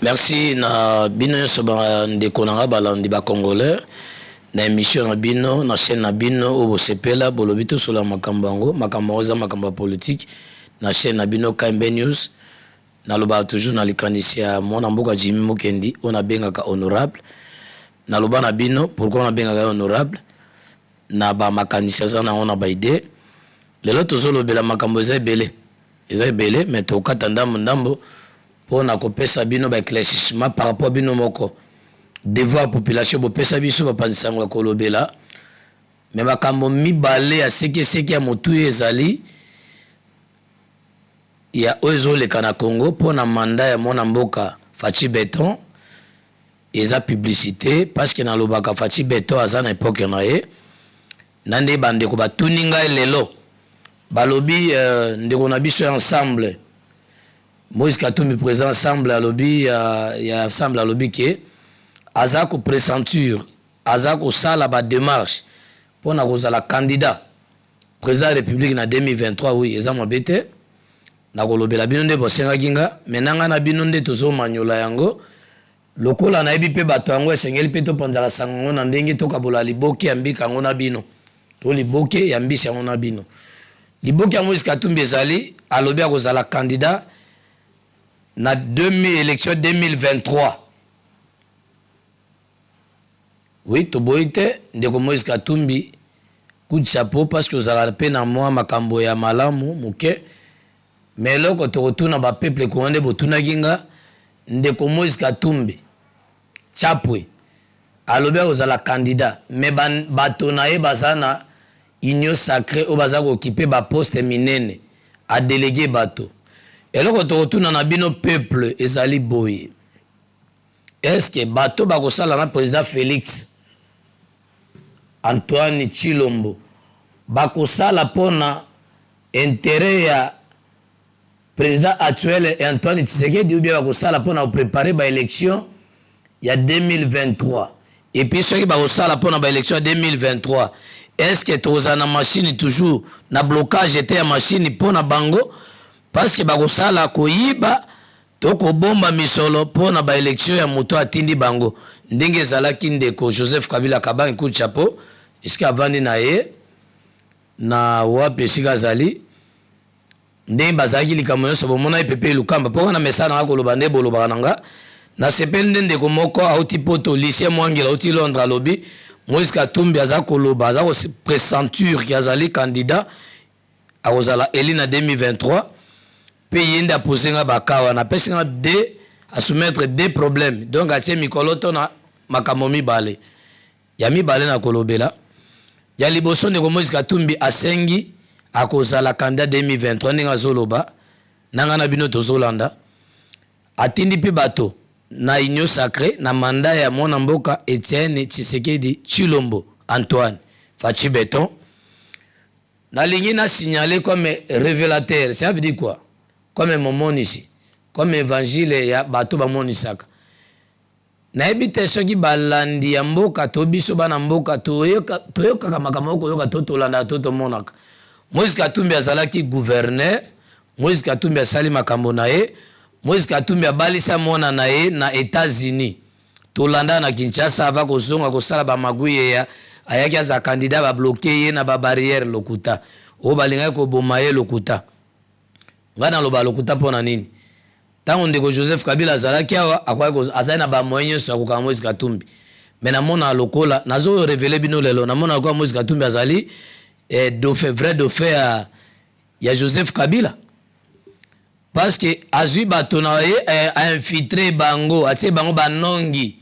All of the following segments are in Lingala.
Merci na bino nyonso bandeko na nga balandi ba congolais na émission na bino na chaîne na bino oyo bosepela bolobi tosola makambo yango. Makambo yango eza makambo ya politique na chaîne na bino KMB News. Nalobaka toujours na likanisi ya mwana mboka Jimmy Mukendi oyo nabengaka honorable. Naloba na bino pourquoi nabengaka ye honorable na ba makanisi aza nango na ba idée. Lelo tozolobela makambo eza ebele, eza ebele, mais tokata ndambo ndambo mpo na kopesa bino ba éclaircissement par rapport bino moko devoir population bopesa biso bapanzi sango ya kolobela. Mais makambo mibale ya sekeseke ya motuya ezali ya oyo ezoleka na Congo mpo na mandat ya mwana mboka Fatshi Beton. Eza publicité parce que nalobaka Fatshi Beton aza na époque na ye. Na nde bandeko batuni ngai lelo, balobi ndeko na biso ya ensemble Moïse Katumbi, président ensemble, alobi ya ensemble, alobi ke aza ko pressentir, aza kosala ba démarche mpona kozala candidat président ya république na 2023. Oui, eza mabe te nakolobela bino nde bosengaki nga. Me na ngai na bino nde tozomanyola yango lokola nayebi mpe bato yango esengeli mpe topanzaka sango yango na ndenge tokabola liboke ya mbika yango na bino to liboke ya mbisi yango na bino. Liboke ya Moïse Katumbi ezali alobi akozala candidat na 2000 élection 2023. Oui, toboyi te, ndeko Moïse Katumbi, coup de chapeau, parce que ozalaka mpe na mwa makambo ya malamu moke. Mais eloko tokotuna bapeuple kongo nde botunaki nga, ndeko Moïse Katumbi Chapwe alobi akozala candidat, mais bato na ye baza na union sacrée oyo baza kooccuper baposte minene, adéléguer bato. Eloko tokotuna na bino peuple ezali boye: est-ce bato bakosala na président Félix Antoine Tshilombo bakosala mpona intérêt ya président actuel Antoine Tshisekedi ou bien bakosala mpona kopréparer baélection ya 2023? Et puis soki bakosala mpona baélection ya 2023, est ce que tokozala na machine toujours na blocage te ya machine mpona bango, parce que bakosala koyiba to kobomba misolo mpona baélection ya moto atindi bango, ndenge ezalaki ndeko Joseph Kabila Kabange? Coup de chapeau, esika avandi na ye na wapi, esika azali, ndenge bazalaki likambo nyonso bomona ye pepe Lukamba. Mpo nga na mesana nanga koloba nde bolobaka na nga, nasepeli nde ndeko moko auti Poto, Lucien Mwangela, auti Londres, alobi Moïse Katumbi aza koloba, aza kopressentir ke azali candidat, akozala élu na 2023. Mpe ye nde apose nga baka wana, apesi nga de asoumettre deux problèmes, donc atie mikolo to na makambo mibale. Ya mibale na kolobela, ya liboso, ndeko Moïse Katumbi asengi akozala candidat 2023, ndenge azoloba na ngai na bino tozolanda. Atindi mpe bato na union sacrée na mandat ya mwana mboka Etienne Tshisekedi Tshilombo Antoine Fatshi Beton. Nalingi na signaler comme révélateur, ça veut dire quoi? Comme momonisi, comme évangile ya bato bamonisaka. Nayebi te soki balandi ya mboka to biso bana mboka toyokaka makambo okoyoka to tolandaka to tomonaka. Moïse Katumbi azalaki gouverneur. Moïse Katumbi asali makambo na ye. Moïse Katumbi abalisa mwana na ye na États-Unis. Tolanda na Kinshasa ava kozonga kosala bamagouilles ya ayaki aza candidat, babloquer ye na babarrière, lokuta oyo balingaki koboma ye, lokuta. Ngai naloba lokuta mpo na nini? Ntango ndeko Joseph Kabila azalaki awa, azali na bamoyen nyonso ya kokanga Moïse Katumbi. Mais namona lokola nazo révéler bino lelo, namona lokola Moïse Katumbi azali dauphin, vrai dauphin ya Joseph Kabila, parce que azwi bato na ye, ainfiltrer bango, atie bango banongi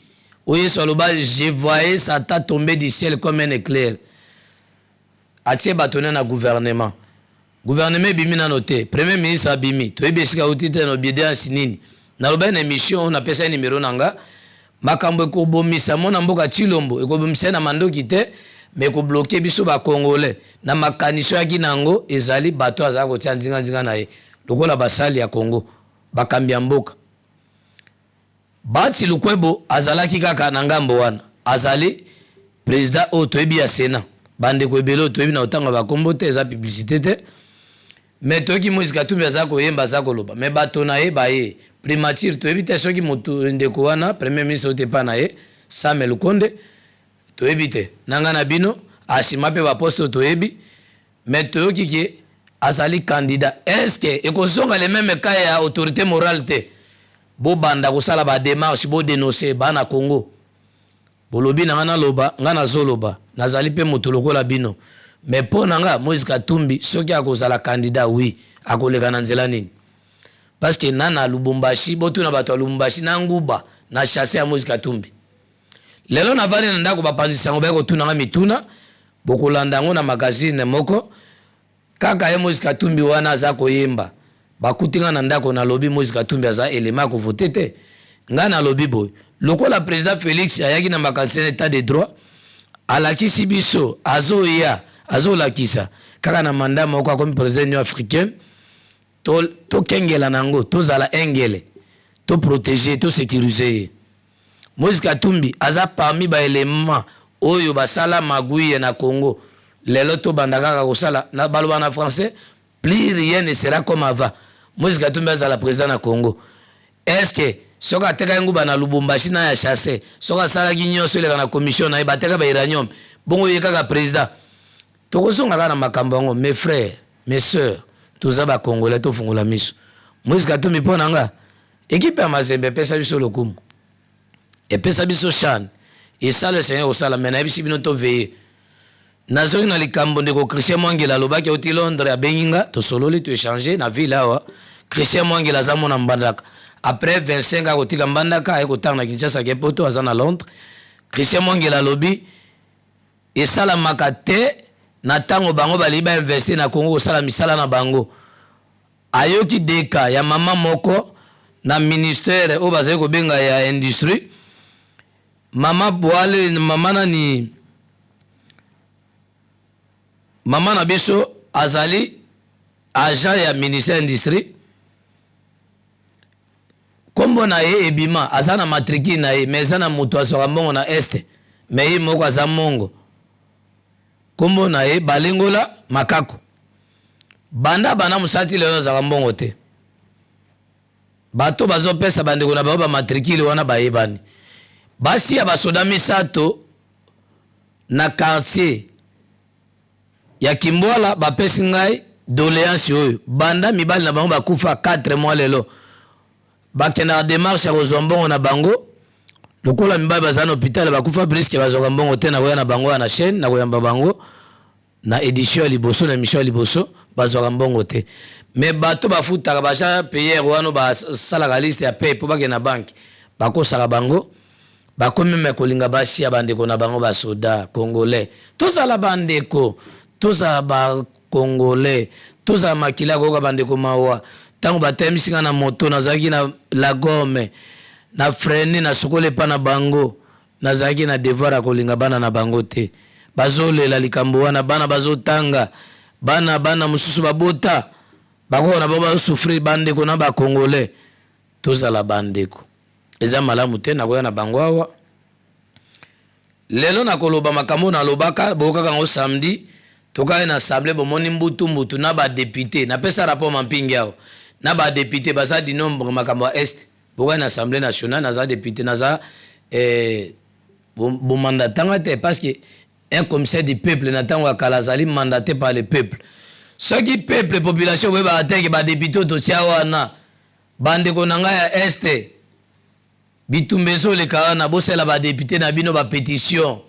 oyo Yesu aloba: "Je voyais Satan tomber du ciel comme un éclair." Atie bato ne na gouvernement. Gouvernement ebimi nano te, premier ministre abimi, toyebi esika auti te na obédience nini. Nalobaki na émission oyo, napesa ye numéro na nga. Makambo ekobomisa mwana mboka Tshilombo, ekobomisa ye na mandoki te, mais ekobloquer biso bacongolais na makanisi oyaki nango. Ezali bato azala kotia nzinganzinga na ye lokola basali ya Congo, bakambi ya mboka. Bahati Lukwebo azalaki kaka na ngambo wana, azali président oyo toyebi ya Sénat. Bandeko ebele oyo toyebi na kotanga bakombo te, eza publicité te. Mais toyoki Moïse Katumbi aza koyemba, aza koloba, mais bato na ye baye Primature toyebi te soki motu ndeko wana premier ministre oyo epa na ye Sama Lukonde, toyebi te na ngai na bino asima mpe baposte oyo toyebi, mais toyoki ke azali candidat. Est ce que ekozonga le même cas ya autorité morale te? Bobanda kosala badémarche, bodénonce bana Congo. Bolobi na ngai naloba, ngai nazoloba, nazali mpe moto lokola bino. Mais mpo na nga, Moïse Katumbi soki akozala candidat, oui, akoleka na nzela nini? Parce que na Lubumbashi, botuna bato ya Lubumbashi na Nguba na chasse ya Moïse Katumbi. Lelo navandi na ndako, bapanzi sango baye kotuna nga mituna, bokolanda yango na magazine moko. Kaka ye Moïse Katumbi wana aza koyemba, bakuti nga na ndako, nalobi Moïse Katumbi aza elema ya kovote te. Ngai nalobi boye: lokola président Félix ayaki na makanisi na état de droit, alakisi biso, azoya, azolakisa kaka na mandat moko akomi président Union africaine, tokengela to nango, tozala engele, toprotege, tosécurize ye. Moïse Katumbi aza parmi baélément oyo basala magouille na Congo. Lelo tobanda kaka kosala na baloba na français: plus rien ne sera comme avant. Moïse Katumbi azala président na Congo, est ce que soki atekaki nguba na Lubumbashi na ya chasse, soki asalaki nyonso eleka na commission na ye, bateka bauranium, bongo ye kaka président, tokozonga kaka na makambo yango? Mes frères, mes sœurs, toza bacongolais, tofungola miso. Moïse Katumbi, mpo na nga, équipe ya Mazembe epesa biso lokumu, epesa biso chane, esala esenge kosala, me nayebisi bino toveye. Nazongi na likambo ndeko Christian Mwangela alobaki, auti Londres, abengi nga, tosololi, toéchange na ville awa. Christian Mwangela aza mona Mbandaka. Après 25 akotika Mbandaka, aye kotanga na Kinshasa, ke poto, aza na Londres. Christian Mwangela alobi esalamaka te na ntango bango balingi bainvestir na Congo, kosala misala na bango. Ayoki deka ya mama moko na ministère oyo bazali kobenga ya industrie, mama Boale, mama nani, mama na biso azali agent ya ministère ya industrie, nkombo na ye ebima, aza na matricule na ye, mais eza na moto azwaka mbongo na este, mais ye moko aza mongo. Nkombo na ye Balengola Makako. Banda bana mosala ti lelo azwaka mbongo te. Bato bazopesa bandeko na bango bamatricule wana bayebani. Basi ya basoda misato na quartier ya Kimbwala bapesi ngai doléance oyo: banda mibali na bango bakufa 4 mois lelo, bakendaka démarche ya kozwa mbongo na bango. Lokola mibali baza na hôpital, bakufa brusque, bazwaka mbongo te. Nakoya na bango ya na chaîne, nakoyamba bango na édition ya liboso, na émission ya liboso. Bazwaka mbongo te, mais bato bafutaka baagent payeur wana, basalaka liste ya paye mpo bakende na banke, bakosaka bango. Bakomi me kolinga basi ya bandeko na bango basoda congolais. Tozala bandeko, tozala bacongolais, tozala makila koyoka bandeko mawa. Ntango batemisi nga na moto, nazalaki na lagome na freine, na sokoli epa na bango, nazalaki na devoir ya kolinga bana na bango te. Bazolela likambo wana, bana bazotanga, bana mosusu babota, bakoko na bango bazosouffrir. Bandeko na bacongolais, tozala bandeko, eza malamu te. Nakoya na bango awa lelo, nakoloba makambo nalobaka, bokaka yango samedi. Tokaki na assemblée, bomoni mbutu mbutu na badéputé. Napesa rapport mampingi awa na badéputé baza du nombre, makambo ya este. Bokaki na Assemblée nationale, naza député, naza bomandatanga te, parce que un commissaire du peuple na ntango ya kala azali mandaté par le peuple. Soki peuple, population, boyebaka te ke badéputé oyo totia wana, bandeko na ngai ya este, bitumba ezoleka wana, bosala badéputé na bino bapétition,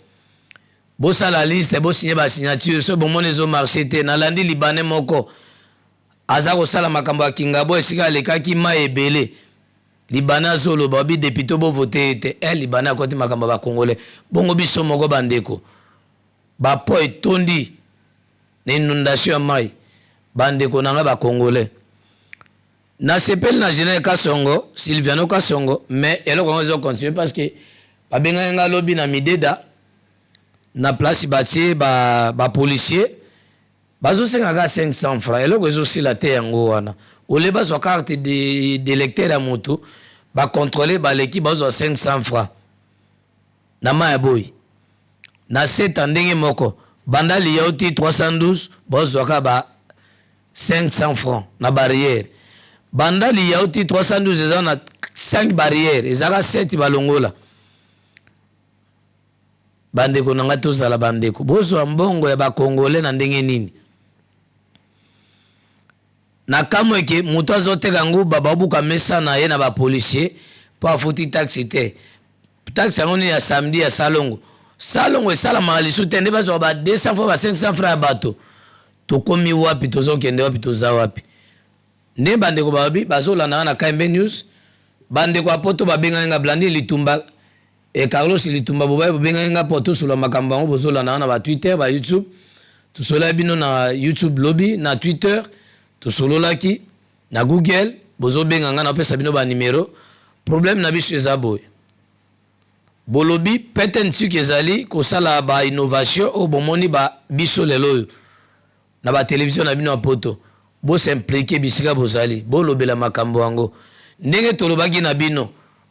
bosala liste, bosigne basignature. So bomoni ezomarche te, nalandi Libanais moko aza kosala makambo ya Kingabo, esika alekaki mai ebele. Libanais azoloba babi député bovote ye te. E Libanais akoti makambo ya bacongolais. Bongo biso moko bandeko, bapo etondi na inondation ya mai. Bandeko na ngai bacongolais, nasepeli na général Kasongo, Sylviano Kasongo, mais eloko yango ezocontinue, parce que babengaki nga lobi na Mideda, na place batie bapolicier ba bazosenga kaka 500 francs. Eloko ezosila te yango wana. Ole bazwa carte d'électeur ya moto, bacontrôle, baleki, bazwa 500 francs na mai ya boyi. Na seta ndenge moko, banda liya oti 312, bazwaka ba 500 francs na barrière. Banda Liyau ti 312 eza na 5 barrières, ezalaka 7 balongola. Bandeko na ngai, tozala bandeko. Bozwa mbongo ya ba Congolais na ndenge nini? Na kamwe ke moto azoteka nguba babuka mesa na ye na ba policier mpo afuti taxe te. Taxe yango nini ya samedi ya salongo? Salongo esalamaka lisusu te, nde bazwaka ba 200 fois ba 500 francs ya bato. Tokomi wapi? Tozokende wapi? Toza wapi? Nde bandeko balobi bazolanda nga na KMB News. Bandeko ya poto babengaki nga Blandine Litumba e Carlos Litumba, bobaye bobengaki nga mpo tosolola makambo yango. Bozolanda nga na ba Twitter, ba YouTube. Tosololaki bino na YouTube lobi, na Twitter tosololaki, na Google bozobenga nga, napesa bino ba numero. Problème na biso eza boye: bolobi PTNTIC ezali kosala ba innovation oyo bomoni ba biso lelo oyo na batelevizio na bino ya poto. Bos'impliquer bisika bozali, bolobela makambo yango ndenge tolobaki na bino.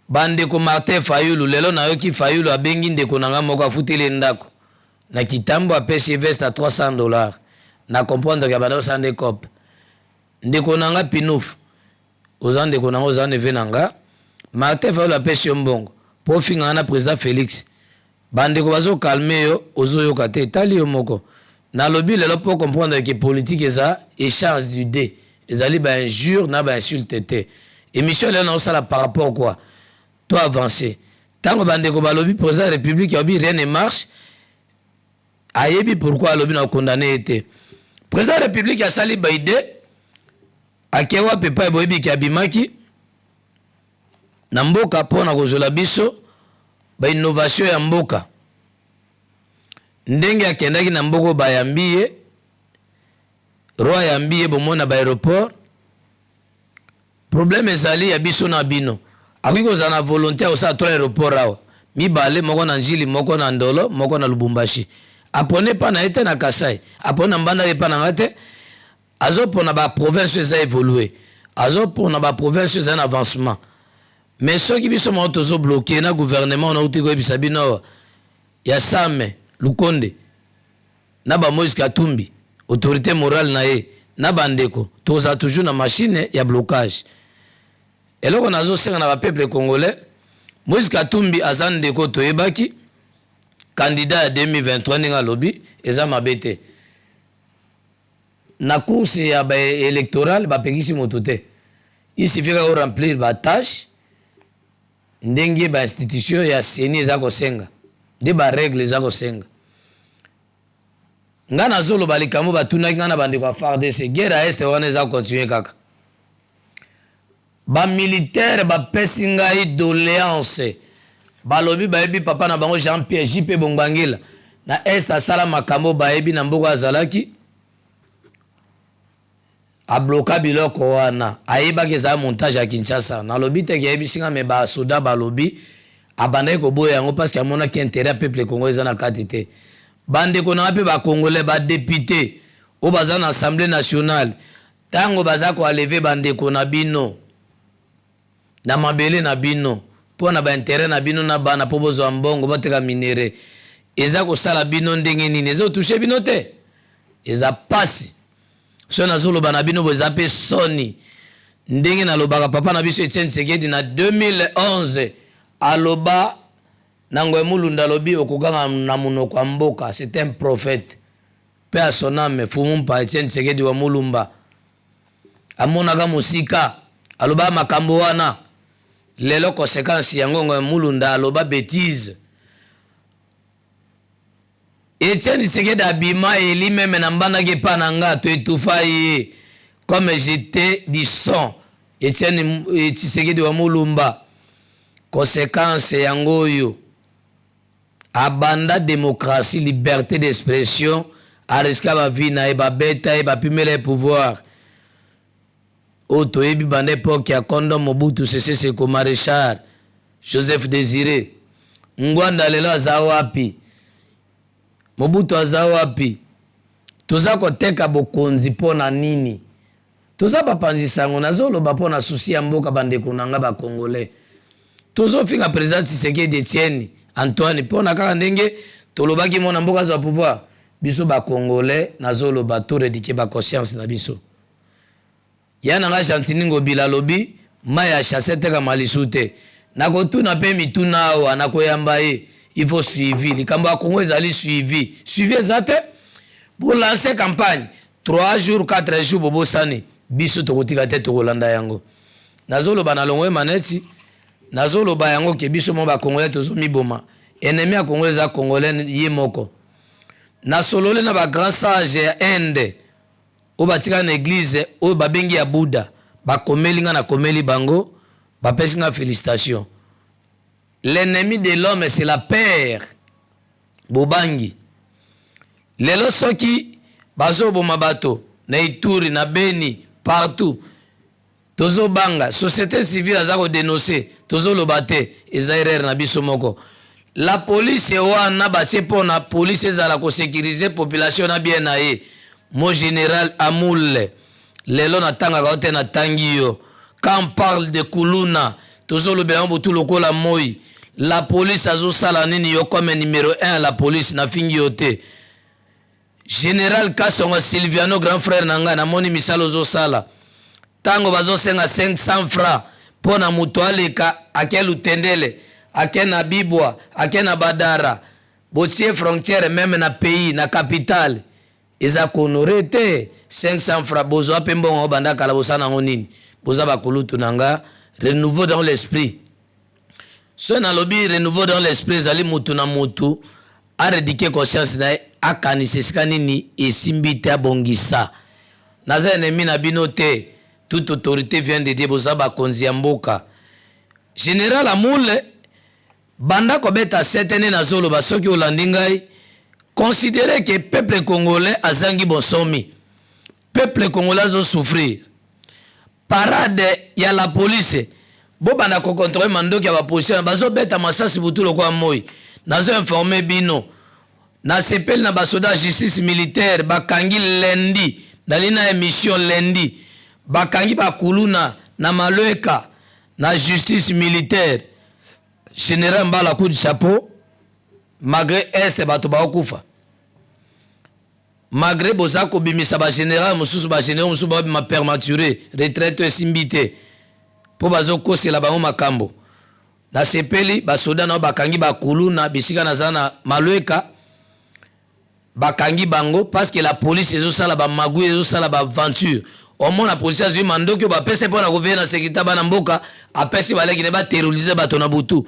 Bandeko, Martin Fayulu, lelo nayoki Fayulu abengi ndeko na nga moko, afuteli ndako na Kitambo, apesi veste ya 300 $. Na comprendre ke banda osala nde cope. Ndeko na nga Pinouf, oza ndeko na nga, oza neveu na nga. Martin Fayulu apesi yo mbongo mpo ofinganga na président Félix. Bandeko bazocalmer yo, ozoyoka te, etali yo moko. Nalobi lelo mpo comprendre ke politique eza échange d'idée, ezali bainjure na bainsulte te. Émission lelo naosala par rapport quoi to avancer. Ntango bandeko balobi président ya République alobi rien ne marche, ayebi pourquoi alobi na condamné ye te. Président ya République asali baidée, ake wapi? Epai boyebi ke abimaki na mboka mpo na kozwela biso bainnovation ya mboka. Ndenge akendaki na mboka, bayambi ye, roi ayambi ye, bomona baaéroport. Problème ezali ya biso na bino. Akoki kozala na volonté ya kosala trois aéroport awa, mibale, moko na Njili, moko na Ndolo, moko na Lubumbashi. Apone epa na ye te na Kasai, apone na Mbandaka epa na nga te. Azopona baprovince oyo eza évolue, azopona baprovince oyo eza na avancement. Mais soki biso moko tozobloquer na gouvernement, nauti koyebisa bino awa ya Same Lukonde na bamoïse Katumbi, autorité morale na ye na bandeko, tozala toujours na machine ya blocage. Eloko nazosenga na bapeuple congolais, Moïse Katumbi aza ndeko, toyebaki candidat ya 2023. Ndenge alobi eza mabe te. Na course ya baélectoral bapekisi moto te, il suffit kaka oremplir batâche ndenge bainstitution ya CENI eza kosenga, nde barègle eza kosenga. Nga nazoloba likambo batunaki nga na bandeko ya FARDC. Guerre ya Est wana eza continue kaka. Bamilitaire bapesi ngai doléance, balobi bayebi papa na bango Jean Pierre JP Bongbangila na Est asala makambo, bayebi na mboka azalaki, abloka biloko wana, ayebaki ezala montage ya Kinshasa. Nalobi teke ayebisi nga, me basoda balobi abandaki koboya yango parce que amonaki intérêt ya peuple Congo eza na kati te. Bandeko na nga mpe bacongolais, badéputé oyo baza na Assemblée nationale, ntango baza koenlever bandeko na bino na mabele na bino mpo na baintérêt na bino na bana, mpo bozwa mbongo boteka minerais, eza kosala bino ndenge nini? Eza kotoucher bino te? Eza pasi. So nazoloba na bino bo, eza mpe soni. Ndenge nalobaka, papa na biso Etienne Tshisekedi na 2011 aloba na Ngoy Mulunda, alobi okokanga na monoko ya mboka. C'est un prophète, mpe à son âme. Fumumpa Etienne Tshisekedi wa Mulumba amonaka mosika, aloba makambo wana. Lelo conséquence yango, Ngoy Mulunda aloba bétise, Etienne Tshisekedi abima eli même na Mbandaki epa na nga, toetufa ye comme j'étais du son. Etienne Tshisekedi wa Mulumba, conséquence yango oyo. Abanda démocratie, liberté d'expression, arisquer bavie na ye, babeta ye, bapimela ye pouvoir oyo toyebi banda époque ya Kondo Mobutu Sese Seko, Maréchal Joseph Désiré Ngwanda. Lelo aza wapi? Mobutu aza wapi? Toza koteka bokonzi mpo na nini? Toza bapanzi sango, nazoloba mpo na souci ya mboka. Bandeko na nga bacongolais, tozofinga président Tshisekedi Etienne Antoine mpo na kaka ndenge tolobaki mwana mboka azwa pouvoir. Biso bacongolais, nazoloba, torééduquer baconscience na biso. Ya na nga Gentiny Ngobila alobi mayi ya chasse etekama lisusu te. Nakotuna pe mituna awa nakoyamba ye. Il faut suivi. Likambo ya Congo ezali suivi. Suivi eza te. Bo lancer campagne 3 jours 4 jours bobosani. Biso tokotika te tokolanda yango. Nazoloba na longwe maneti nazoloba yango ke biso mo ba congolais tozomiboma. Ennemi ya Congo eza congolais ye moko. Nasololi na ba grand sage ya Inde oyo batikala na eglise oyo babengi ya Buddha bakomeli nga nakomeli bango bapesi nga felicitation. L'ennemi de l'homme c'est la peur, bobangi. Lelo soki bazoboma bato na Ituri na Beni partout Tozo banga societe civile aza ko denoncer tozo loba te eza erreur na biso moko la police wana batie pona police ezala ko securiser population na bien na ye mon general Amule lelo na tangaka yo te na tangi yo quand on parle de kuluna tozo lobela yango butu lokola moyi la police azo sala nini yo comme numero 1 la police na fingi yo te General Kasongo Sylviano grand frère na nga namoni misala ozosala tango bazosenga 500 francs mpo na moto aleka ake Lutendele ake na Bibwa ake na Badara botie frontière meme na pays na capitale eza ko-honorer te 500 francs bozwa mpe mbongo banda kala bosala yango nini boza bakulutu na nga renouveau dans l'esprit soki nalobi renouveau dans l'esprit ezali mutu na mutu arééduquer conscience na ye akanisa esika nini esimbi te abongisa naza ennemi na bino te toute autorité vient de Dieu boza bakonzi ya mboka général Amule banda kobeta sete nde nazoloba soki olandi ngai considère que peuple congolais azangi bonsomi peuple congolais azosouffrir parade ya la police bobanda kocontrôler mandoki ya bapolisier bazobeta masasi butu lokola moi nazo informer bino nasepeli na basoda ya justice militaire bakangi lundi nali na émission lundi bakangi bakuluna na Malweka na justice militaire général Mbala coup de chapeau malgré este bato baokufa malgré boza kobimisa bagénéral mosusu bagénéraux mosusu babima prématuré retraite esimbi te mpo bazokosela bango makambo nasepeli basoda nao bakangi bakuluna bisika naza na Malweka bakangi bango parce que la police ezosala bamagouilles ezosala baaventure omona polisi azwi mandoki oyo bapesi mpo na koveiller na sécurité bana mboka apesi baleki ne baterroriser bato na butu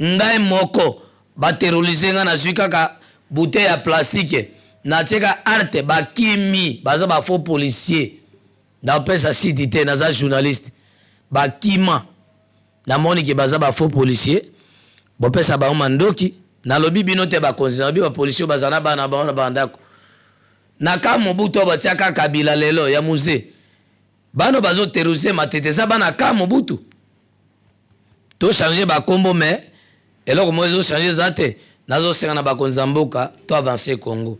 ngai moko baterroriser ngai nazwi kaka bouteille ya plastique natieka arte bakimi baza bafaux policier napesa site te naza journaliste bakima namoni ke baza bafaux policier bopesa bango mandoki nalobi bino te bakonzi nalobi bapolisier oyo baza na bana bango na bandako na ka Mobutu oyo batiaka Kabila lelo ya Mzee bano bazoterroriser Matete eza bana ka Mobutu tochanger bakombo mais eloko moko ezochanger eza te nazosenga na bakonzi ya mboka to avance Congo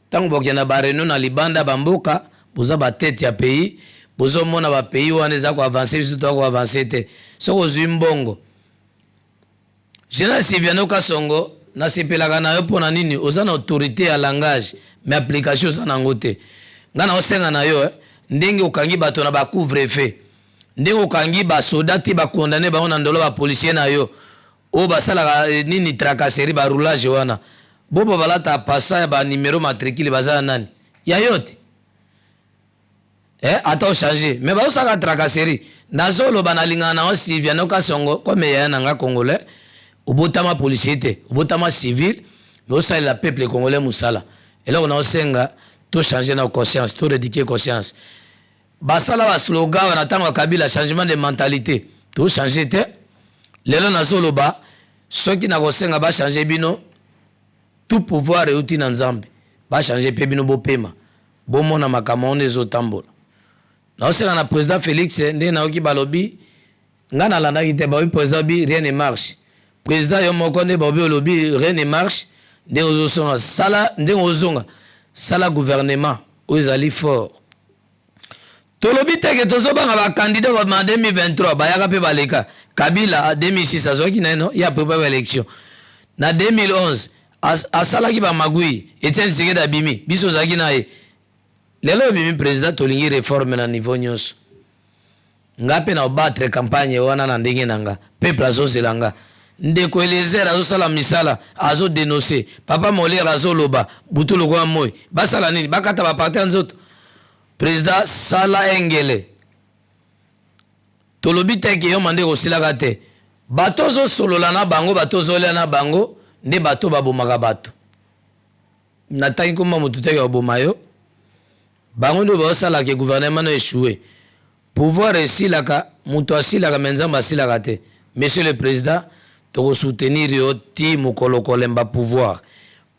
ntango bokenda baréunion na libanda bamboka boza batete ya pays bozomona bapays wana eza koavancer biso toza koavancer te soki ozwi mbongo général Sylviano Kasongo nasepelaka na yo mpo na nini oza na autorité ya langage mais application oza nango te ngai na osenga na yo eh, ndenge okangi bato na bacouvre-feu ndenge okangi basoda te bacondamner bango na ndolo bapolisier na yo oyo basalaka eh, nini tracasserie baroulage wana bobo balata pasa ya banuméro matricule baza ya nani ya yo te eh, ata ochanger mais bazosala tracasserie nazoloba nalingaka nango Sylviano Kasongo comme yaya na nga congolais obotama policier te obotama civil mais osalela peuple congolais mosala eloko na osenga tochanger na conscience torééduquer conscience basala baslogan wana ntango ya Kabila changement de mentalité tochanger te lelo nazoloba soki nakosenga bachanger bino tout pouvoir euti na Nzambe bachanger mpe bino bopema bomona makambo wana ezotambola naosenga na président Félix ndenge nayoki balobi ngai nalandaki te balobi président bi rien ne marche président yo moko nde balobi olobi rien ne marche ndenge ozosonga sala ndenge ozonga sala gouvernement oyo ezali fort tolobi teke tozobanga bacandidat ma 2023 bayaka mpe baleka Kabila 2006 azwaki nano ye apréparer baélection na 2011 asalaki bamagouilles Etienne Tshisekedi abimi biso ozalaki na ye lelo obimi président tolingi réforme na niveau nyonso. Nga mpe na battre campagne wana na ndenge na nga. Peuple azozela nga. Ndeko Eliezer azosala misala, azodénoncer. Papa Molière azoloba butu lokola moi. Basala nini? Bakata baparties ya nzoto. Président, sala engele. Tolobi te ke yo mande kosilaka te. Bato ozosolola na bango, bato ozolia na bango nde bato babomaka bato. Natangi komba motu teke baboma yo. Bango nde baosalaka gouvernement no échoué. Pouvoir esilaka, moto asilaka, me Nzambe asilaka te. Monsieur le président, tokosoutenir yo ti mokolo kolemba pouvoir.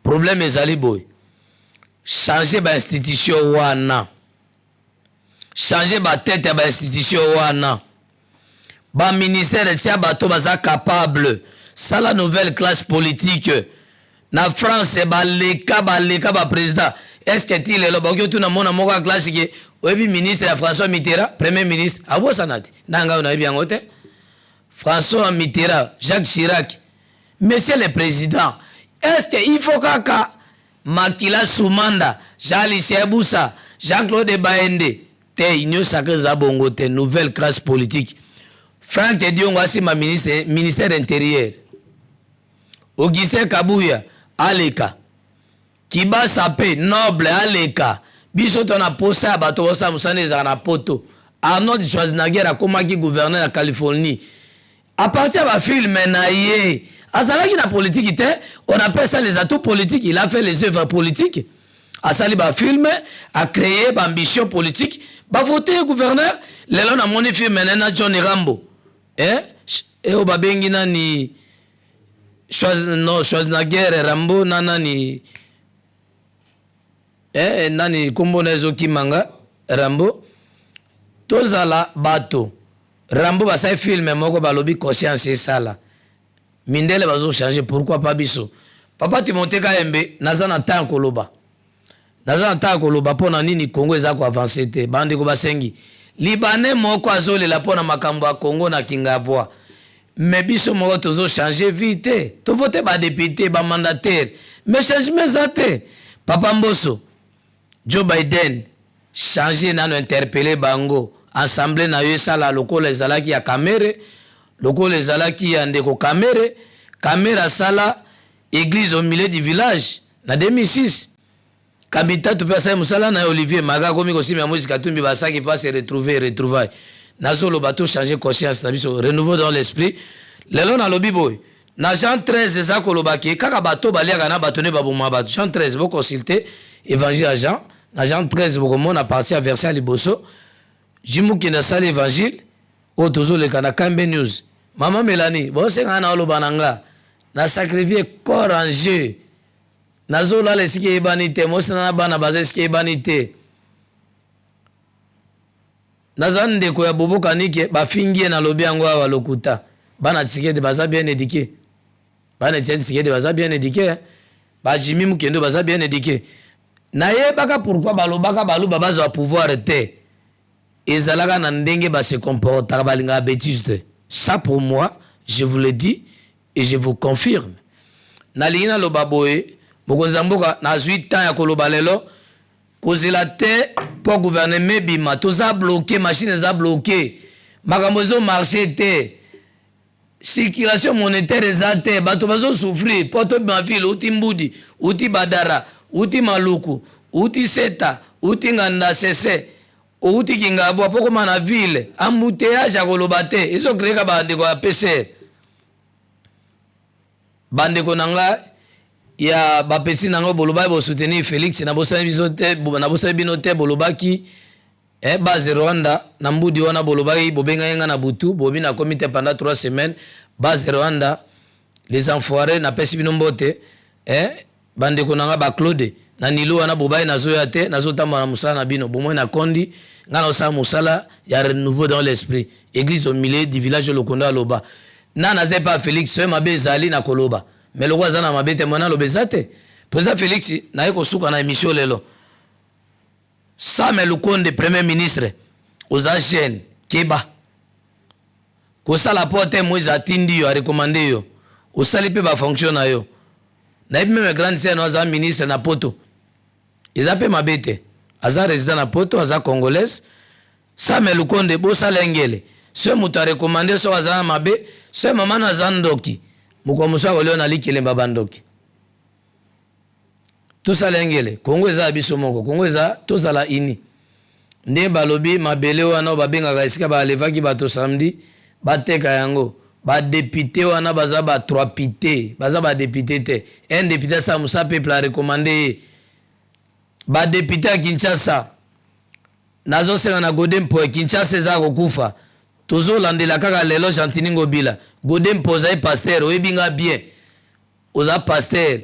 Problème ezali boye: change bainstitution wana, change batete ya bainstitution wana, baministère, etia bato baza capable. Sala nouvelle classe politique. Na France baleka baleka baprésident, est-ce ti lelo bakoki otuna mona moko ya classe ke oyebi ministre ya François Mitterrand, premier ministre? Abosana ti na ngai nayebi yango te. François Mitterrand, Jacques Chirac. Monsieur le président, est ce que il faut kaka Makila Sumanda, Jean Lucien Busa, Jean-Claude Baende te? Union sacrée eza bongo te. Nouvelle classe politique. Frank Diongo asima ministre, ministère intérieur. Augustin Kabuya aleka, Kibasa mpe noble aleka. Biso to na posa ya bato bosala mosala ezalaka na poto. Arnold Schwarzenegger akomaki gouverneur ya Californie à partir ya bafilm na ye. Azalaki na politiki te. On appelle ça les atouts politiques. Il a fait les œuvres politiques, asali bafilm, acréé baambition politique, bavote ye gouverneur. Lelo namoni film na na John Rambo, eh? Oyo babengi nani? Non, Schwarzenegger, Rambo na nani, eh, nani nkombo na ezokimanga. Rambo, tozala bato. Rambo basali film moko, balobi conscience esala. Mindele bazochange, pourquoi pas biso? Papa Timote Kayembe, naza na temps koloba, naza na temps koloba mpo na nini Kongo eza koavancer te. Bandeko basengi Libanais moko azolela mpo na makambo ya Kongo na Kingabwa, me biso moko tozochange vie te. Tovote badéputé, bamandataire, mais changement eza te. Papa Mboso, Joe Biden, change nano, interpelle bango. Assemblée na yo esala lokola ezalaki ya Kamerhe, lokola ezalaki ya ndeko Kamerhe. Kamerhe asala église au milieu du village na 2006. Kamitatu mpe asali mosala na ye. Olivier Maga akomi kosimba Moïse Katumbi basaki mpo ase retrouver, retrouvaille. Nazoloba tochange conscience na biso, renouveau dans l'esprit. Lelo nalobi boye: na Jean 13 eza koloba ke kaka bato baliaka na bato nde baboma bato. Jean 13, boconsulte évangile ya Jean. Na Jean 13 bokomona partie ya verset ya liboso. Jimukende asali évangile oyo tozoleka na Kambe News. Mama Melanie, bosengana na oloba na nga na sacrifie corps en jeu. Nazolala esika eyebani te, mosina na bana baza esika eyebani te. Naza ndeko ya Bobo Kanike, bafingi ye, nalobi yango awa lokuta. Bana Tshisekedi baza bien éduqué, bana Etienne Tshisekedi baza bien éduqué, bajimi Mokendo baza bien éduqué. Nayebaka pourquoi balobaka Baluba bazwa pouvoir te. Ezalaka na ndenge base comportaka, balingaka bêtise te. Ça, pour moi, je vous le dis et je vous confirme. Nalingi naloba boye: mokonzi ya mboka, nazwi temps ya koloba lelo. Kozela te mpo gouvernement ebima. Toza bloqué, machine eza bloqué, makambo ezomarche te, circulation monétaire eza te, bato bazosouffrir mpo tobima ville. Uti Mbudi, uti Badara, uti Maluku, uti Seta, uti Nganda Sese, outi Kingabwa mpo koma na ville, embouteillage ya koloba te. Ezocréeka bandeko ya PCR, bandeko na nga ya bapesi na ngo, bolobaki bosoutenir Félix. Nabosani biso te, nabosani bino te. Bolobaki, eh, base Rwanda na Mbudi wana, bolobaki, bobengaki nga na butu, bobi nakomi te pendant 3 semaines. Base Rwanda, les enfoirés, napesi bino mbote, eh, bandeko na nga baclaude na nilo wana. Bobai nazoya te, nazotambola na mosala na bino. Bomoi nakondi nga naosala mosala ya renouveau dans l'esprit, église au milieu du village. Lokondo aloba na naza epa Félix. Soki mabe ezali na koloba, mais lokola aza na mabe te, mwana aloba eza te. Président Félix, naye kosuka na émission lelo. Sama Lukonde, premier ministre, oza jeune, keba kosala po te. Moïse atindi yo, arecommande yo, osali mpe bafonction na yo. Nayebi même grande sœur no aza ministre na poto, eza mpe mabe te. Aza résident na poto, aza congolaise. Sama Lukonde bosala engele soki moto a recommande soki aza na mabe soki mama na aza ndoki mokolo mosusu akolia na likelemba bandoki tosala engele Kongo eza ya biso moko Kongo eza tozala uni nde balobi mabele wana oyo babengaka esika baalevaki bato samedi bateka yango badepute wana baza ba trois pite baza badepute te un depute asala mosala peuple arekomande ye badepute ya Kinshasa Nazo senga na Gode Mpoy, Kinshasa eza ya kokufa. Tozo landela kaka lelo Gentiny Ngobila. Gode Mpoy ozali pasteur, oyebi nga bien. Oza pasteur.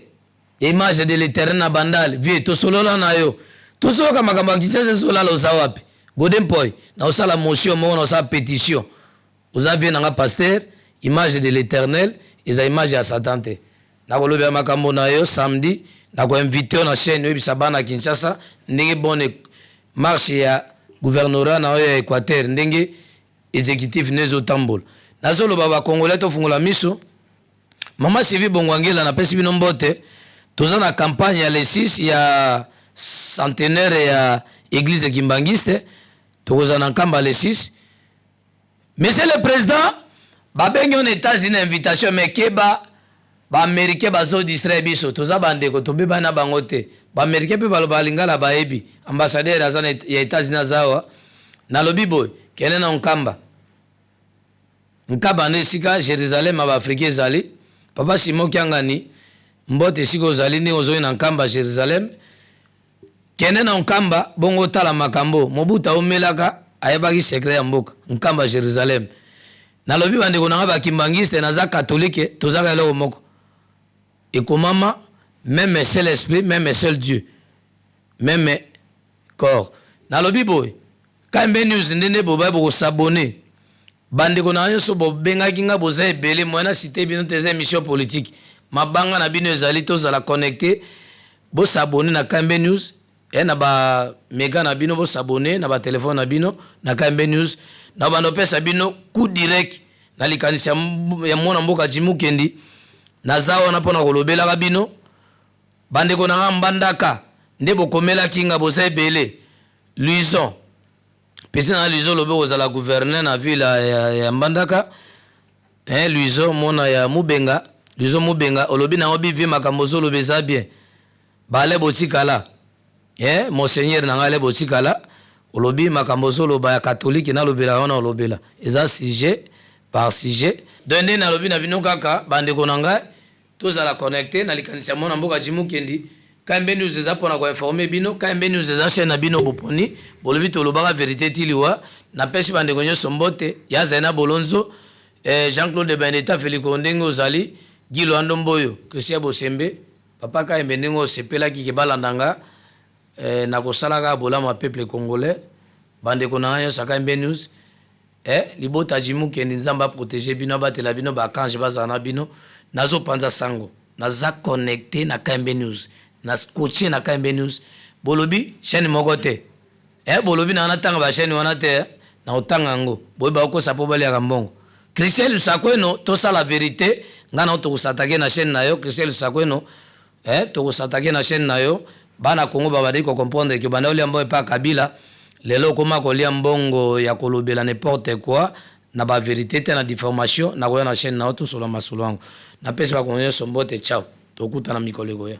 Image de l'eternel na Bandal. Vieux, tosolola na yo. Tozoyoka makambo ya Kinshasa ezolala oza wapi? Gode Mpoy, naosala motion moko, naosala petition. Oza vieux na nga pasteur, image de l'eternel eza image ya satan te. Nakolobela makambo na yo samedi, nako inviter yo na chaine oyebisa bana Kinshasa ndenge bonne marche ya gouvernorat na yo ya Equateur ndenge executif no ezo tambola. Nazo loba ba congolais tofungola miso. Mama Sylvie Bongwangela napesi bino mbote. Toza na campagne ya le 6 ya centenaire ya eglise kimbanguiste. Tokozala na Nkamba le 6. Monsieur le president, babengi yo na Etats-Unis na invitation mais keba ba americain bazo distraire biso, toza ba ndeko tobebani na bango te. Ba americain pe balobaka lingala bayebi. Ambassadeur aza na ya Etats-Unis aza awa. Nalobi boye, kende na Nkamba. Nkamba nde esika Jerusalem ya ba Africain ezali. Papa Simon Kiangani, mbote esika ozali ndenge ozongi na Nkamba Jerusalem. Kende na Nkamba bongo otala makambo Mobutu aumelaka ayebaki secret ya mboka Nkamba Jerusalem. Nalobi ba ndeko na nga ba kimbanguiste naza catholique tozaka eloko moko ekomama meme seul esprit meme seul Dieu meme corps. Nalobi boye KMB news nde nde bobaye boko s'abonner ba ndeko na nga nionso bobengaki nga boza ebele moyen na cite bino te eza emission politique mabanga na bino ezali tozala connecte Bo s'abonner na KMB News eh na ba mega na bino bo s'abonner na ba telephone na bino na KMB News na banda opesa bino coup direct na likanisi ya, ya mwana mboka Jimmy Mukendi naza wana pona kolobelaka bino bandeko na nga mbandaka nde bokomelaki nga boza ebele Luison petit na Luison lobi okozala gouverneur na ville ya, ya, ya Mbandaka eh, Luison mwana ya Mubenga Luison Mubenga olobi nango bivie makambo ozoloba eza bien bale botikala eh, monseigneur na ngai ale botikala olobi makambo ozoloba ya katolike nalobela wana olobela eza sujet par sujet donc nde nalobi na bino kaka bandeko na ngai Tozala connecte na likanisi ya mwana mboka Jimmy Mukendi. KMB News eza pona ko informer bino. KMB News eza chaine na bino boponi. Bolobi tolobaka verite ti liwa. Napesi ba ndeko nyoso mbote. Ya Zaina Bolonzo, eh, Jean-Claude Beneta Feliko ndenge ozali, Guy Luando Mboyo, Christian Bosembe, Papa KMB ndenge osepelaki ke balanda nga eh, nakosala kaka bolamu ya peuple congolais. Ba ndeko na nga nyoso ya KMB News. Eh libota Jimmy Mukendi nzambe a proteger bino abatela bino ba archange bazala na bino nazo panza sango naza connecte na KMB news na scotche na KMB news bolobi chaine moko te eh bolobi na natanga ba chaine wana te eh? na otanga yango boye bakokosa po baliaka mbongo Christian Lusakweno tosala verite nga na tokosatake na chaine na yo Christian Lusakweno Eh toko s'attaquer na chaine na yo, bana Congo ba bandaki ko comprendre que obanda olia mbongo epa Kabila, lelo okoma kolia mbongo ya kolobela n'importe quoi na ba verite te na diffamation, nakoya na chaine na yo tosolola masolo yango. Napesi ba Congolais nionso mbote ciao, tokutana mikolo ekoya.